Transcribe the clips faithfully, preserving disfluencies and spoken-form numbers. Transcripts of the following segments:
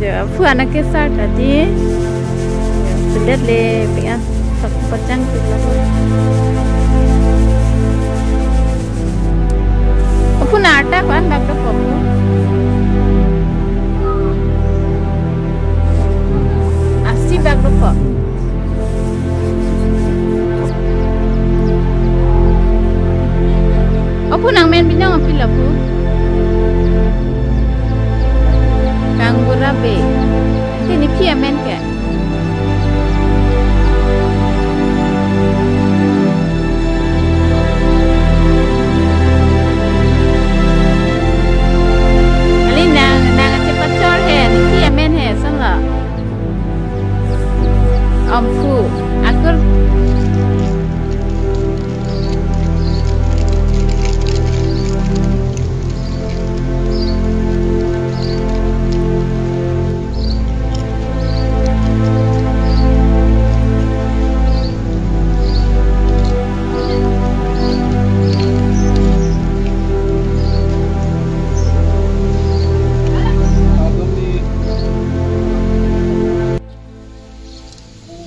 Ya, aphu anak kesar tadi. Sudah le, ya, sok pacang tu. Aphu na arta ko-an bak dokok? Asi bak dokok. Aphu nangmen binong aphi lo aphu? Kangbura Bey. Te nephi amen ke? Kali nang, nang chepachor he, nephi amen he, son lo. Amphu, akur.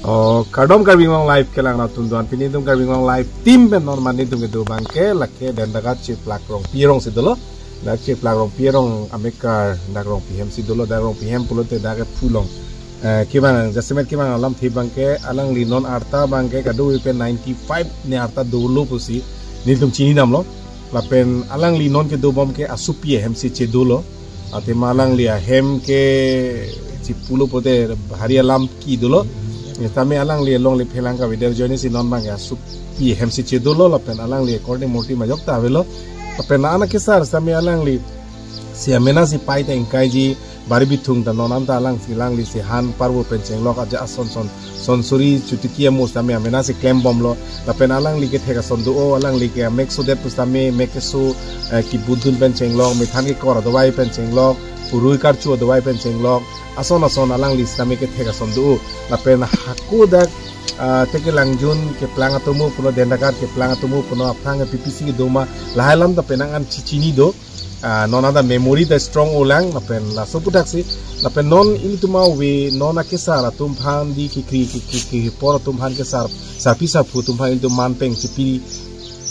Oh, kardom Karbi Anglong Live kelang atum do-an, pini netum Karbi Anglong Live team pen non mane netum kedo abang ke lake Dendagat Cheplak Rongpi arong si dolo. Dak Cheplak Rongpi arong amekar dak Rongpi hem si dolo, dak Rongpi hem pulote dak ke phulong. Eh, kevang, jasemet kevang alamthe abang ke alangli non arta abang ke kadokave pen ninety-five ne arta dolo pusi netum chinidamlo. Lapen alangli non kedobom ke asopi ahem si chedolo. Athema alangli ahem ke chipulo pote hari alam ke dolo. Tame alangli alongle phelang kavedet ajoine si non abang ke asopi ahem si chedolo lapen alangli according murti majok ta avelo. Lapen anak kesar tame alanglisi amena si pai ta ingkaiji bari bithung ta non anta alangsi alanglisi han parvo pen chenglok aja ason son son suri chotiki amo sitame amena si klembomlo. Lapen alangli kethek ason do-o, alangli ke amek sodet pusitame mek keso, eh, kibudun pen chenglok, methan kekor adovai pen chenglok, purui karchu adovai pen chenglok, ason ason alangli sitame kethek ason do-o. Lapen hako dak, ah, Tekelangjun keplang atomo puno, Dendagat keplang atomo puno, aphrang ke P P C kedo ma, lahai alam ta penang an chi- chini do. Ah, non anta memory ta strong-o lang, lapen laso aputhaksi, lapen non ilitum ave, non akesar atum aphan di kekri, kekri, kekri, kepor atum aphan kesar, sarpi sarpo atum aphan ilitum man peng chipi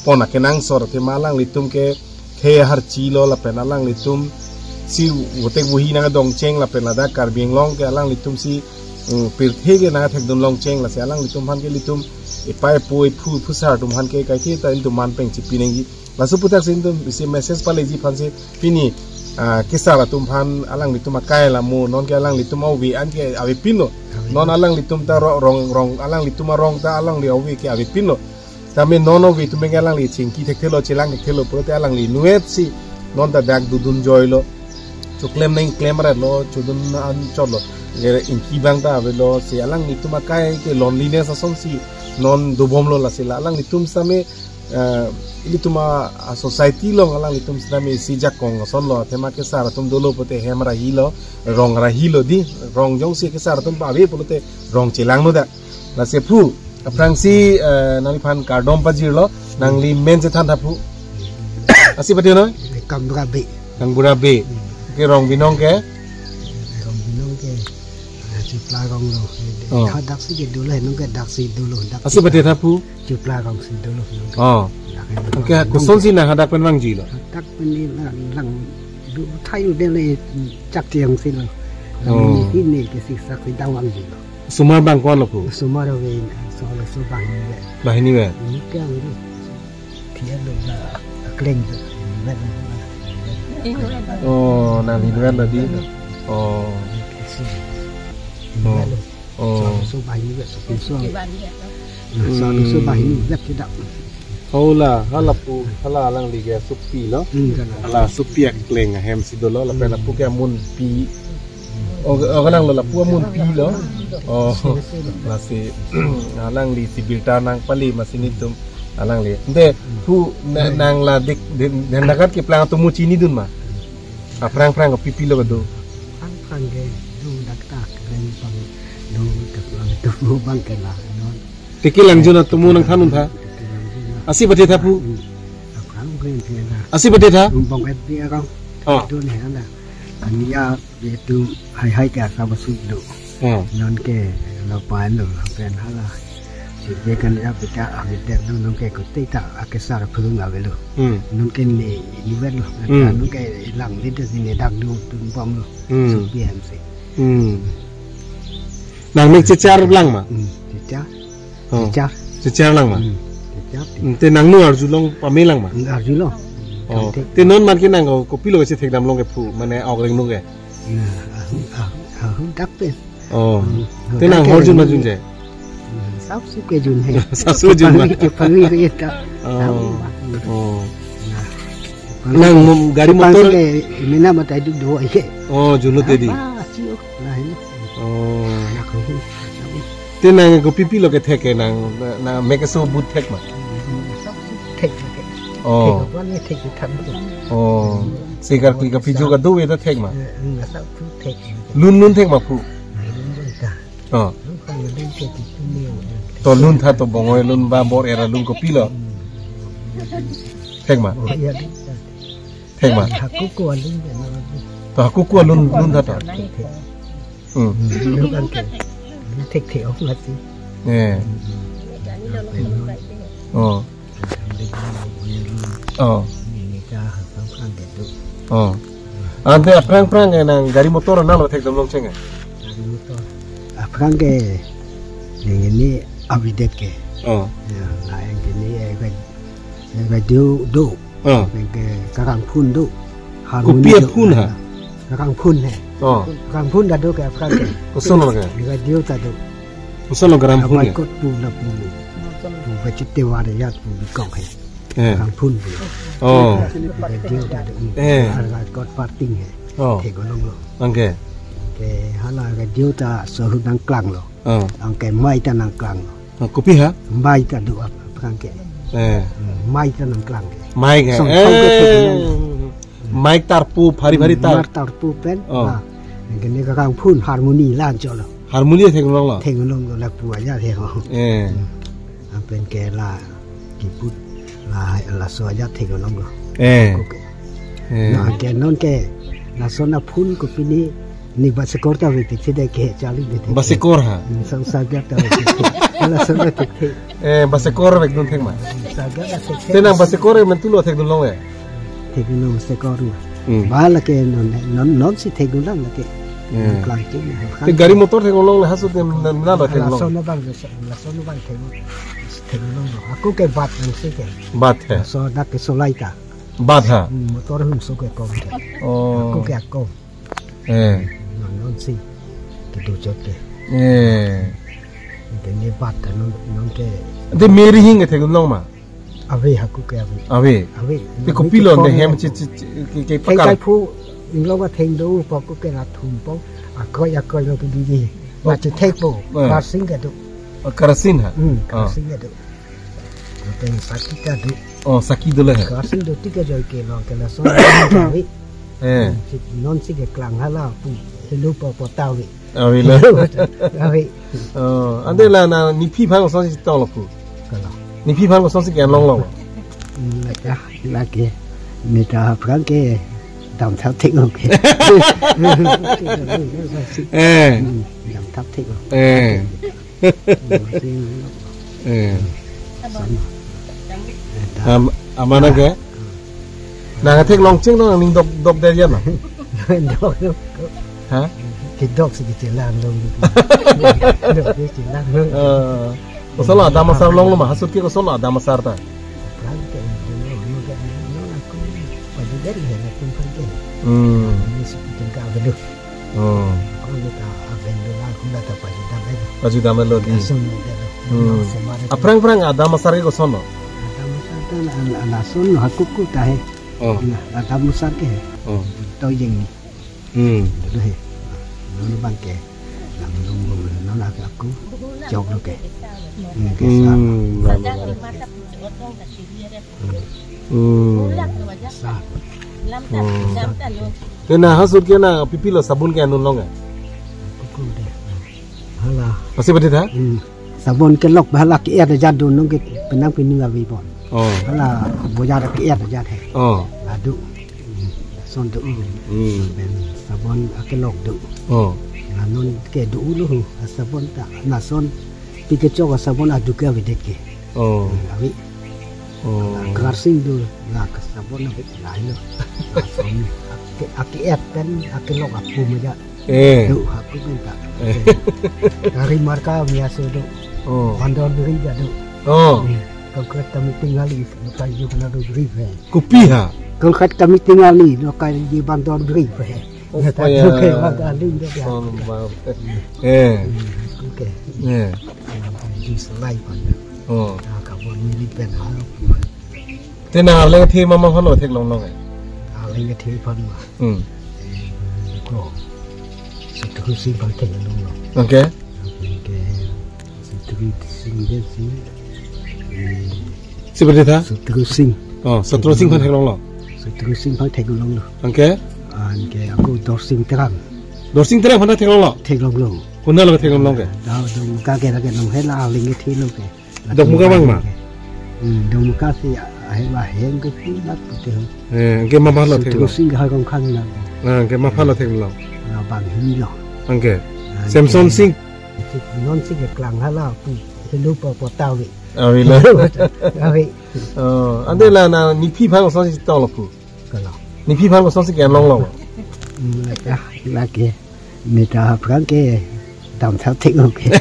pon akenangsot, athema alanglitum ke the harchi lo, lapen alanglitumsi votek vohi nangdongcheng, lapen ladak Karbi Anglong ke alanglitumsi, mm, pirthe ke nangthekdun longcheng, lasi alanglitum aphan ke ilitum epai epo ephu ephusar atum aphan ke kaike ta ilitum man peng chipi nangji. Laso aputhaksi netum isi message paleji aphansi pini, ah, kesar atum aphan alanglitum akai la mo, non ke alanglitum ave an ke avepinlo. Ave. Non alanglitum ta ro-, rong, rong, alanglitum arong ta alangli ave ke avepinlo. Tame non ave atum ke alangli chingki thekthelo, chelang thekthelo pulote alangli inutvet si non ta dak dodun joilo. Choklem nang klem rat lo, chodun an chotlo. Jere ingki abang ta avelo, si alanglitum akai ke loneliness asonsi non dobomlo, lasi la alanglitum sitame, eh, ilitum a, a society along alanglitum sitame isi jakong asonlo, athema kesar atum dolo pote hem rahilo, rong rahilo di, rong jongsi kesar atum ave pulote rong chelangno dak. Lasi aphu, aphrangsi, eh, nangliphan kardom pajirlo, nangli men chethan tha aphu. Asi pati no? Kangbura Bey. Kangbura Bey. Hmm. Ke rong binong ke? Rong binong ke, ah, Cheplak Rong lo. Oh. Dak, daksi ke dolo, henong ke daksi dolo. Dak Asi pati tha aphu? Cheplak Rong si dolo henong ke. Oh. Dak henong ke. Oke, kosonsi nang hadak pen vangjilo? Hadak pen ni lang, lang, du thai u dele chak tiang si lo. Lang Oh. ni hini ke siksak si dang vangjilo. Osomar abang ko-an lo aphu? Osomar ave, so, so banghini vet. Banghini vet? Ini ke ave. Thia lo la, akleng tu, hini vet lo. Oh, nang hini vet lo di. Oh. Hini vet lo. Oh. So, so banghini vet, so, so. So, so banghini vet tidak. Hola, hala aphu, hala alangli ke asopi lo. Hmm, hala. Hala asopi akleng ahem si dolo, lapen Hmm. aphu ke amunpi. Oh, oh, kalang lo la aphu amunpi lo. Oh, lasi alanglisi birta nangpale masi netum alangli. Ante aphu na-, nang la dik, den, Dendagat keplang atomo chinidun ma? Aphrang aphrang ke pi pi lo kedo? Aphrang aphrang kedo dak ta, keren pang do, keplang atomo abang ke la, non. Tekelangjun atomo nangthan un tha? Tekelangjun. Asi pati tha aphu? Hmm. Aphrang aphrang ke la. Asi pati tha? Bong et di akang. Oh. Do ne ada. Ania Itum hai hai ke aka masuk do. Hmm. Non ke lo pan lo pen hala. Si be kan ya beta abidet lo non ke kote ta akesar phulung avelo. Hmm. Non ke ne ni vet lo. Hmm. Non ke lang le de ne dak do tum pom lo. Hmm. Supi hem si. Hmm. Nang mek chechar lang ma? Hmm. Chechar. Oh. Chechar. Chechar lang ma? Hmm. Chechar. Hmm, te nangno arjulong pame lang ma? Hmm, arjulong. Oh. Te non man ke nang ko kopilo kachethek damlong ke phu, mane ok rengno ke? Nah, ah, ah, ah, dak pen. Oh. Hmm. Te nang dak hor jun ma jun je? Hmm, sap su ke jun he. Sap su jun ma. Pangri ke pangri ke ta. Oh. Sap ma. Oh. Nah. Nang mum gari motor pangri ke mina mata du do ai ke. Oh, jun lo te di. Ah, si oh. Nah, ini. Oh. Anak ini. Te nang ko pipilo kethek ke nang, na, na mek keso but thek ma? Thek ke. Oh. Thek ko ni thek ke tham tu. Oh. Segar kui ka pijo ka do we ta thek ma? Eh, nasa tu thek. Lun lun thek ma phu? Lun lun ta. Oh. Lun ko lun ke ti tu ni. To lun tha to bongoi lun ba bor era lun kopilo? Thek ma? Oh, iya, lun ta. Thek ma? Haku ko lun de na. To haku ko lun lun tha to. Thek, thek. Hmm. Lun kan ke. Lun thek thek ok lasi. Eh. Oh. Oh. Ini ka aphrang aphrang ke tu. Oh. Ante aphrang aphrang ke nang gari motor nanglo thek damlong cheng ke? Gari motor. Aphrang ke yang ini abidet ke. Oh. Ya, nah yang ini eh, radio, radio do. Oh. Yang ke karang phun do. Harmoni kopi do. Phun ha? Karang phun he. Oh. Karang phun ta do ke aphrang ke. Koson lo ke? Di radio ta do. Koson lo karang phun ya? Kot pu na pu. Pu ba chite wa de ya pu bi kok he. Eh. Karang phun pu. Oh. Di radio ta do. Eh. Arga kot parting he. Oh. Thek ko long lo. Angke. Ke hala radio ta so hu nang klang lo. Oh. Angke mai ta nang klang lo. Ah, kopi ha? Mai ta do ap, aphrang ke. Eh. Hmm, mai ta nang klang ke. Mai ke. Song, song ke eh. Thek long. Mai tarpu, phari phari tar. Mai tarpu pen. Oh. Nah. Yang kene karang phun harmoni lan cholo. Harmoni thek long lo. Thek long lo la pu aja thek ho. Eh. Hmm. Apen ke la kiput la laso aja thek long lo. Eh. Oke. Eh. Nah, ke non ke laso na phun kopi ni Ni basekor ta vek thek thek ke charli de thek. Basekor ha? Hmm, sang sagar ta vek thek thek. Ala sang ta thek thek. Eh, basekor vek dun thek ma? Sagar ta thek thek. Te nang basekor men tulo thek dun long eh? Thek dun long basekor ma. Hmm. Ba la ke non, non, non si thek dun lang la ke. Hmm. Klang ke ni. Te gari motor thek long le hasu te na, na lo thek long. Laso na bang, laso na bang thek. Thek dun long. Ako ke bat nang si ke. Bat hai. Laso na ke solai ta. Bat ha? Hmm, motor hum so ke kom ke. Oh. Ako ke ako. Eh. Non, non si. Kedo chot ke. Eh. Ke ne bat ta non, non ke. Ante meri hing ke thek long ma? Ave haku ke ave. Ave. Ave. Te kopilo ante hem che, che, che, ke, ke theng pakar. Kai phu, ing lo ba theng do, pa ku ke na thum po. Akoi, akoi lo ke di di. Ba che thek po. Eh. Ba sing ke do. Oh, karasin ha? Hmm, ah. Karasin ke do. Pen saki ta do. Oh, saki do le hai. Karasin do tik ke joi ke long ke laso. Eh. Non si ke klang hala pu. Helu po po ta ave. Ave le. Ave. Oh, ante la na nephi aphan koson si tong lo pu. Kalo. Nephi aphan koson si ke long lo. Hmm, la ya, la ke. Ni ta aphrang ke dam thap thek lo ke. Eh. Hmm, dam thap thek lo. Eh. Eh. Am-, amana ke? Nang thek long cheng dong ning dok, dok der ya na? Dok, dok. Ha? Ke dok si ke chelang dong. Dok ke chelang dong. Eh. Koson lo adam asar long lo ma? Hasut ke koson lo adam asar ta? Lang ke, aku pajudari ya, aku pagi. Hmm. Ini si kita ka belu. Oh. Kalau kita aben dulu aku dah tak pajudam lagi. Pajudam lo di. Langsung dia lo. Hmm. Langsung mari. Aphrang aphrang adam asar ke koson lo? Adam asar ta la, la, lason lo haku ku ta he. Oh. Nah, adam asar ke he. Oh. To jeng ni. Hmm. Dulu he. Dulu bang ke. Nang dulu dulu nang aku chok lo ke. Hmm, ke sa. Hmm. Hmm. Sa. Hmm. Te na hasut ke na pipilo sabun ke anun long eh? Kuku de. Hala. Pasi badi tha? Hmm. Sabun ke lok ba hala ke er jadun nung ke penang pining avi bon. Oh. Hala bojar ke er jad he. Oh. Adu. Hmm. Son do. Hmm. Pen sabon akelok do. Oh. Lanon ke do lo hu, asabon ta. Lason pi kechok asabon aduk ke avedet ke. Oh. Hmm, ave. Oh. Kelar sing do, la ke sabon ave lailo. Lason ake, ake-et pen akelok apu meja. Eh. Do hapu pen ta. Eh. Kari marka miaso do. Oh. Bandor biri ja do. Oh. Hmm. Kangkat kami tingali, lo kayu kena do biri pe. Kopi ha? Kangkat kami tingali, lo kayu bandor biri pe. Oh, ya, ya. Oke, wah, aling dia, ya. Son bab. Eh. Hmm, oke. Eh. Di selai pada. Oh. Nah, kabon mili pen halo. Te nang arleng the mama phano theklong long eh? Arleng the phan ma. Hmm. Eh, ko. Sutru sing phan theklong long. Oke. Oke. Sutru sing dia sing. Eh, Seperti ta? Sutru sing. Oh, Sutru sing phan theklong long. Sutru sing phan theklong long. Oke. Anke ako Dorsing Terang. Dorsing Terang phan theklong long. Theklong long. Konat lo theklong long ke? Dah, Dongmuka ke lagi nong hela arleng the lo ke. Dongmuka bang ma? Hmm, Dongmuka si ahem ahem ke pulat putih. Eh, ke mama lo theklong. Sutru sing ha kong khang na. Ah, ke mama lo theklong. Na bang hini lo. Oke. Ah, Samson ke Sing. Si non si keklang hala pu. Helu pa pa tawi. Awi la. Awi. Oh, ante la na nephi phan kosonsi tong lo pu. Kalau. Nephi phan kosonsi ke long long. Hmm, ya, lagi. Meta aphrang ke dam thap thek lo ke.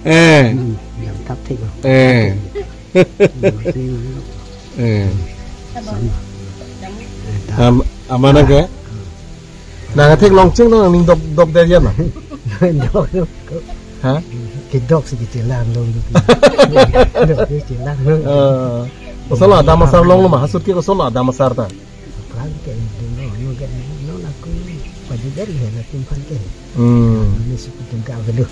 Eh. Hmm, dam thap thek lo. Eh. Eh. Am-, amana ke? Nang theklong ching nang ning dop, dop der ya na? Dok, dok. Ha? Kedok si kechelang long. Dok si kechelang long. Eh. Koson lo Adam Asar long lo ma, hasut ke koson lo Adam Asar ta? Aphrang ke dun lo, no ke no na ku pajudel he na tim phan ke. Hmm. Ni si kutung ka velu.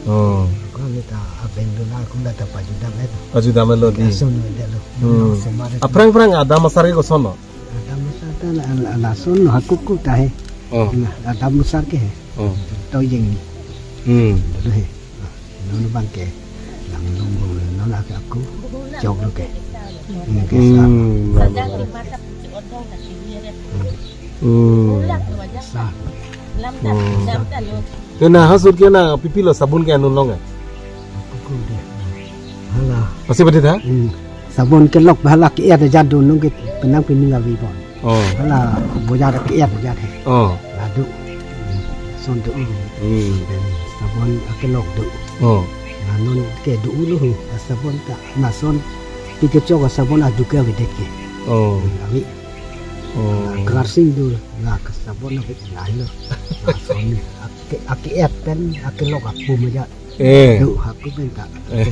Oh. Ko ni ta abeng dun la ku la ta pajudam he. Pajudam lo di. Asun lo de lo. Hmm. No, semar. Aphrang aphrang Adam Asar ke koson lo? Adam Asar ta la, la, lason lo hakuku ta he. Oh. Na, Adam Asar ke he. Oh. To jeng ni. Hmm. Dulu he. Non bang ke. Lang long long non la ke aku. Chok lo ke. Ini ke sa. Hmm. Hmm. Sa. Hmm. Te na hasut ke na pipi lo sabun ke anun long eh? Aku ku de. Hala. Pasi badi ta? Hmm. Sabon kelok ba hala ke-et aja dun nung ke penang pining avi bon. Oh. Hala bojar ke-et aja he. Oh. Ladu. Son do. Hmm. Pen sabon akelok do. Oh. Lanon ke do lo hu, asabon ta. Lason pi kechok asabon aduk ke avedet ke. Oh. Hmm, ave. Oh. Kelar sing do, la ke sabon ave lailo. Lason ake, ake-et pen akelok apu meja. Eh. Do hapu pen ta. Eh.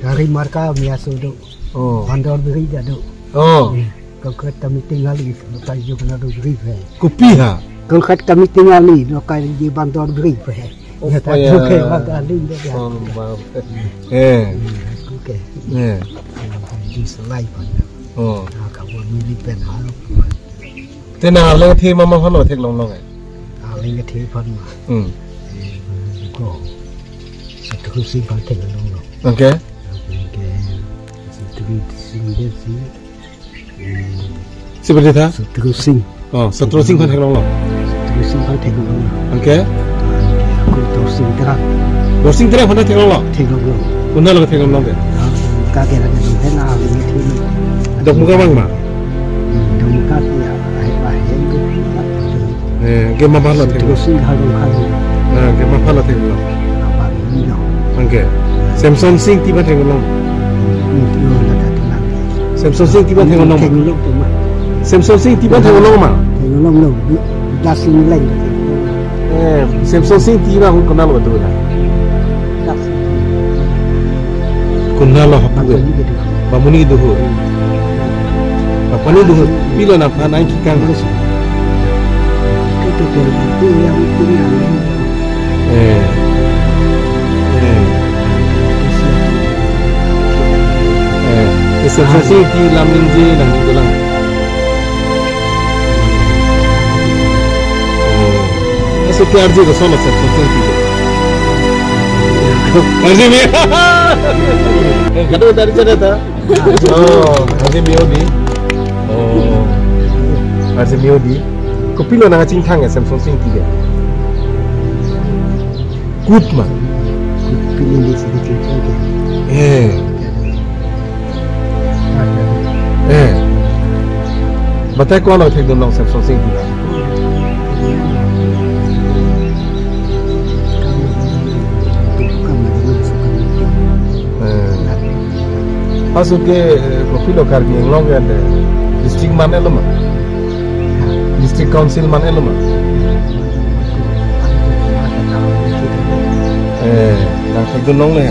Kari marka miaso do. Oh. Bandor biri ja do. Oh. Hmm. Kangkat kami tingali, lo kayu kena do biri pe. Kopi ha? Kangkat kami tingali, lo kayu bandor biri pe. Oh, ya, ya. Oke, wah, aling dia, ya. Son bab. Eh. Hmm, oke. Eh. Di selai pada. Oh. Nah, kabon mili pen halo. Te nang arleng the mama phano theklong long eh? Arleng the phan ma. Hmm. Eh, ko. Sutru sing phan theklong long. Oke. Oke. Sutru sing dia sing. Eh, Seperti ta? Sutru sing. Oh, Sutru sing phan theklong long. Sutru sing phan theklong long. Oke. Oke, aku Dorsing Terang. Dorsing Terang phan theklong long. Theklong long. Konat lo theklong long ke? Nah, kake lagi nong hela arleng the lo. Dongmuka bang ma? Hmm, Dongmuka si ya, ahem ahem ke pulat putih. Eh, ke mama lo theklong. Sutru sing ha kong khang. Eh, ke mama lo theklong. Apa ni lo? Oke. Samson Sing ti phan theklong long. Hmm, itu lo la ta tu lang. Samson Sing ti phan theklong long ma? Theklong long tu ma. Samson Sing ti phan theklong long ma? Theklong long lo. Bi-, das ni leng. Eh, Samson Sing ti phan konat lo tu la? Das. Konat lo hapu ke? Bamuni ke do. Bamuni do ho. Bapani do ho. Pilo na phan ang kikang. Itu tu tu yang itu yang. Eh. Eh. Eh. Samson Sing ti lam ningje nangji dolang. Oh. Aso ke arje koson lo Samson Sing ti? Arje me. Eh, kado dari sana ta? Oh, arje me odi. Oh. Arjemio di. Kopilo nang chingthang ya Semsonsing Ingti ke? Kut ma. Kut pini di sini cerita ke. Eh. Eh. Batai ko-an thekdun long Semsonsing Ingti la? Eh. Pasu ke, eh, kopilo Karbi Anglong ke ante district man-et lo ma? District council man-et lo ma? Eh, nang thekdun longle.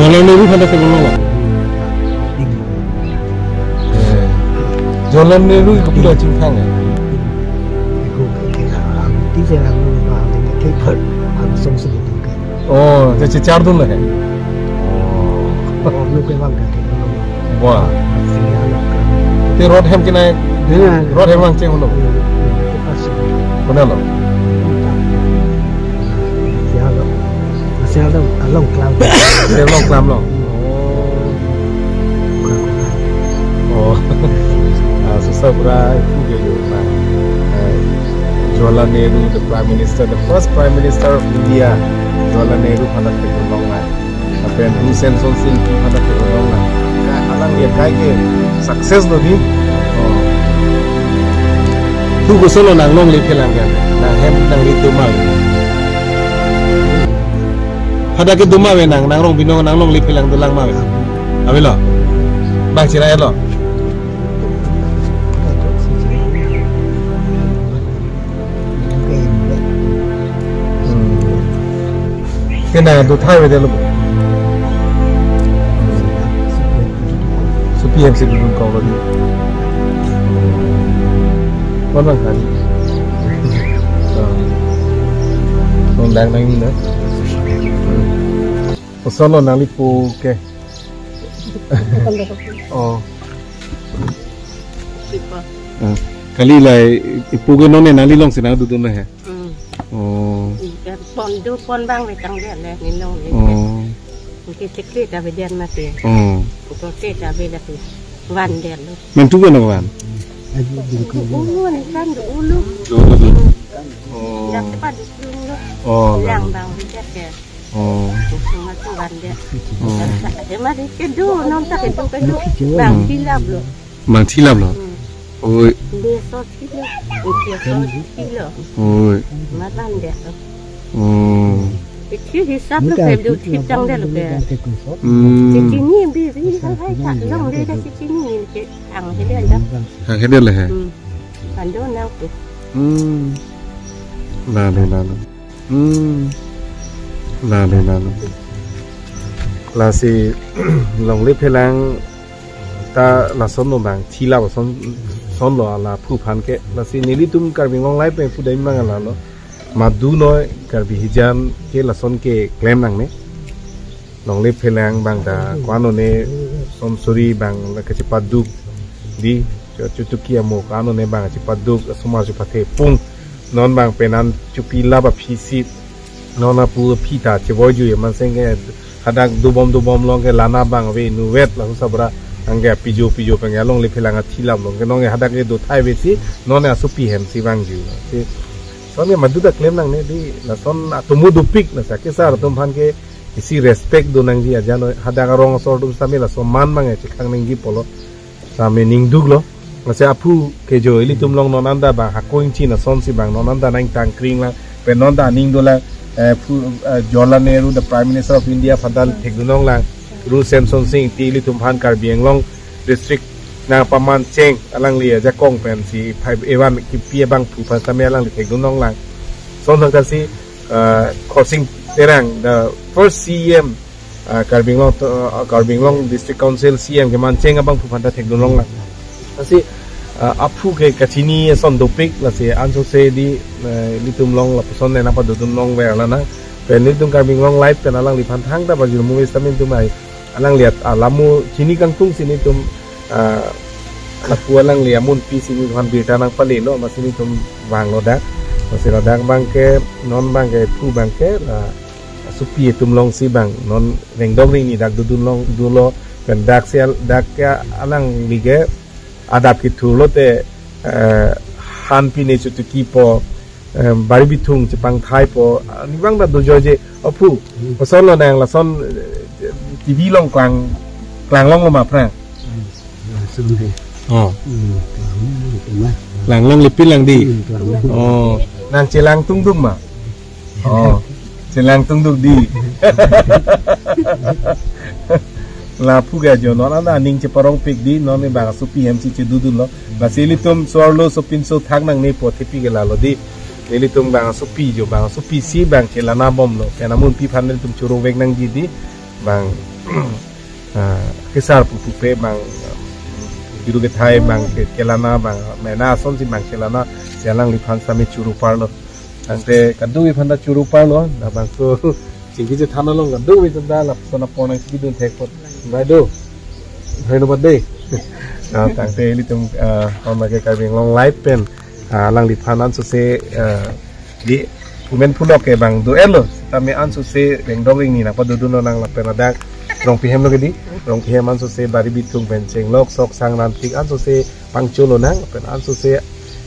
Jawaharlal Nehru aphan ta thekdun long. Eh, Jawaharlal Nehru ke kopilo chingthang ya? Iko ke, ke, ah, ti je ram lo ba, ke phar, ang song se tu ke. Oh, je chechardun le. Oh. Lo ke bang ka ke. Wah. Sini anak ka. Te road hem kenai, ya, road hem vangcheng lo. Pasi. Kona lo? Sialo. Sialo, along klam. Sialo klam lo. Oh. Oh. Ah, susah berai juga yo, Pak. Eh, Jawaharlal Nehru, the Prime Minister, the first Prime Minister of India, Jawaharlal Nehru aphan ta thekdun long ma? Lapen Ru Semsonsing Ingti aphan ta thekdun long ma? Ka alang ya kai ke success lo di. Oh. Tu koson lo nang longle phelang ke? Nang hem nang ri do ma ave? Hadak ke do ma ave nang, nang Rongbinong nang longle phelang dolang ma ave? Avelo. Bang chira lo. Hmm. Ke nang do thai ave det lo. Sopi hem si dun kong lo di. Kon bang kan. Oh. Nang dang nang ni na. Hmm. Koson lo nangli pu ke? Oh. Sipa. Ah. Kali la ipu ke non ne nangli along si nang dodun he. Hmm. Oh. Pon do pon bang ave tangdet le, ne long le. Oh. Ke sekre ta ave det mati. Oh. Ko ke ta ave lati. Vandet lo. Men tu ke nang van? Ulu ne kan do ulu. Oh. Yang cepat di ulu. Oh, yang bang ave det ke. Oh. Sungai tu vandet. Oh. Sa-, sa-, emang di kedo, non ta kedo kedo. Bang thilap lo. Bang thilap lo. Hmm. Oi. Deso thilo. Deso thilo. Oi. Matan dia. Oh. Iki hisap lo ke do thip tang dia lo ke. Hmm. Sitini bi bi hai hai tak long dia dah sitini ni ke ang dia dah. Hang hede le he. Hmm. Ando nang tu. Hmm. Lalu lalu. Hmm. Lalu lalu. Lasi longle phelang ta lason lo bang thilap ason, son lo ala aphu aphan ke. Lasi nelitum Karbi Anglong Live pen pudai mang ala lo. Madu noi Karbi hijan ke lason ke klem nangne. Longle phelang bang ta ko-an one son suri bang la kachepaduk di cho chutuki amo ko-an one bang chepaduk asomar chepathe pung non bang penan chupi lap aphi si non aphu aphi ta chevoi ju ye manseng ke hadak dobom dobom long ke lana bang ave inutvet laso sabra angke apijo pijo peng alongle phelang athilap long ke nonke hadak ke do thai ave si non asopi hem si vang ju si son ke madu ta klem nangne di lason atomo dopik lasi kesar atum aphan ke isi respect do nangji ajan hadak arong asor atum sami laso man mang e chekhang nangji pulo. Sami ningduk lo. Lasi aphu ke jo ilitum along non anta bang hako ingchin ason si bang non anta nang tangkring lang. Pen non ta aning dolang, eh, phu, eh, Jawaharlal Nehru, the Prime Minister of India, aphan ta thekdun longlang. Ru Semsonsing Ingti ilitum aphan Karbi Anglong district nangpaman cheng alangli ajakong pen si phai evan kipi abangphu aphan sami alangli thekdun longlang. Son thangta si, eh, Khorsing Terang, the first C E M, ah, Karbi Anglong, ah, Karbi Anglong District Council C M keman cheng abangphu aphan ta thekdun longlang. Lasi, ah, aphu ke kachini ason dopik, lasi ansose di, eh, ilitum along lapuson ne nangpadodun longver lana. Pen ilitum Karbi Anglong Live pen alangliphan thangta pajirmu ves tamin tum ai. Alangli at-, alamo chini kangtung si nelitum, ah, lapu alangli amunpi si nelitum aphan birta nangpale lo, amatsi nelitum vanglo dak. Lasi ladak abangke, non abangke, phu abangke, la, asopi atum alongsi abang, non Rengdok Ringni dak dodun long, dolo, pen dak si al-, dak ke alangli ke, adap kethur lote, eh, han pine chutukipo, eh, bari bithung chepangthaipo, ah, ne abang ta dojoije, o phu, Hmm. kosonlo nang lason, eh, T V along klang, klang longlo ma aphrang? Hmm. Langsung deh. Oh. Hmm, klang longlo ma. Klang longle pin lang dei. Hmm, klang longlo. Oh. Nang chelang tungdung ma? Oh. Chelang tungdung dei. La phu ke jo non ana aning cheparongpik dei, non ne abang asopi hem si chedodunlo. Lasi ilitum so-arlo sopinso thak nangne pu thepi ke lalo dei. Ilitum abang asopi jo, abang asopi si abang chelang na bomlo. Pen amunpi aphan ilitum choro vek nangji dei. Abang, ah, kesar pupupe abang, ah, juru kethai abang ke-, chelang na abang, mena asonsi abang chelang na, chelang alangli aphan sami choro parlo. Tangte kadokave aphan ta choro parlo, labangso chingki chethan along kadokave aphan ta lapuson apor nangchipidun thekpo. Bai do. Dhonnobad dei. Ah, tangte ilitum, ah, non abangke Karbi Anglong Live pen, ah, alangliphan ansose, ah, dei, phu men phu lok ke abang do-etlo. Tame ansose Rengdok Ringni nangpadodunlo nang lapen ladak Rongpi hem lo ke dei. Rongpi hem ansose bari bithung pen chenglok sok sang ran tik ansose pangcholo nang, pen ansose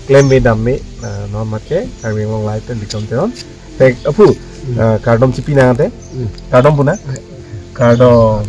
klem me dam me, ah, non abangke Karbi Anglong Live pen bikom teron. Te, o phu, ah, kardom chipi nang te. Hmm. Kardom pu nang. Kardom.